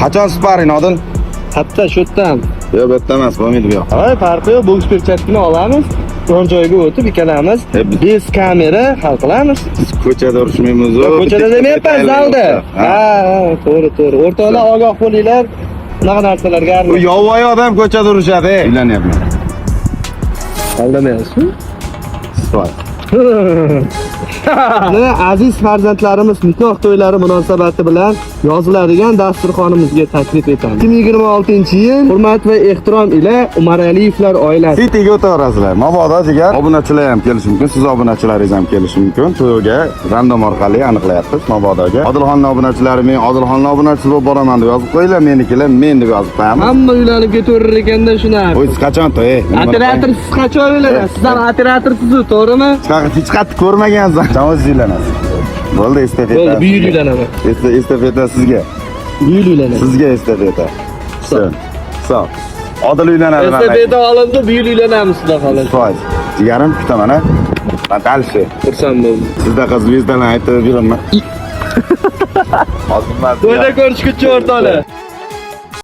Qachon sparing, Odil? Hatto shu yerdan. Yo'q, bu yerda emas, bo'lmaydi bu yoq. Voy, farqi yo'q, boks perchatkini olamiz. O'rin joyiga o'tib ikkalamiz E, без kamera hal qilamiz. Biz ko'chada urushmaymiz. Yo'q, ko'chada demayapman, zalda. Ha. Ha, to'g'ri, to'g'ri. O'rtoqlar, ogoh bo'linglar. Bunaqa narsalarga Bu yovvoyi odam ko'chada urushadi. Uylanyapman. Aldamayapsizmi? Voy. Aziz farzandlarimiz nikoh to'ylari munosabati bilan yoziladigan dasturxonimizga taklif etamiz. 2026-yil hurmat va ehtirom ila Umaraliyevlar oilasi. Cityga o'taverasizlar. Mabodo, jigar, obunachilar ham kelishi mumkin, siz obunachilaringiz ham kelishi mumkin. To'yga random orqali aniqlayapmiz mabodoga. Odilxonning obunachilari men Odilxonning obunachisi bo'lib boraman deb yozib qo'yinglar, menikilar men deb yozib qo'yamiz. Hamma uylanib ketaverar ekanda shunaqa. O'zi qachon to'y? Operator, siz qachon uylanasiz? Siz ham operatorsiz, to'g'rimi? Hech qattiq ko'rmagansiz. Qachon o'zingiz uylanasiz? Bo'ldi, estafeta. Bo'ldi, bu yil uylanaman. Estafeta sizga. Bu yil uylanaman. Sizga estafeta. Всё. Всё. Odil uylanadi. Estafeta olindi, bu yil uylanamiz, xudo xohlasa. Foiz. Jigarim, kutaman, ha. Man дальше. Xursand bo'ldim. Sizdaqa звезда larni aytib yuraman. Hozir To'yda ko'rishguncha, o'rtoqlar.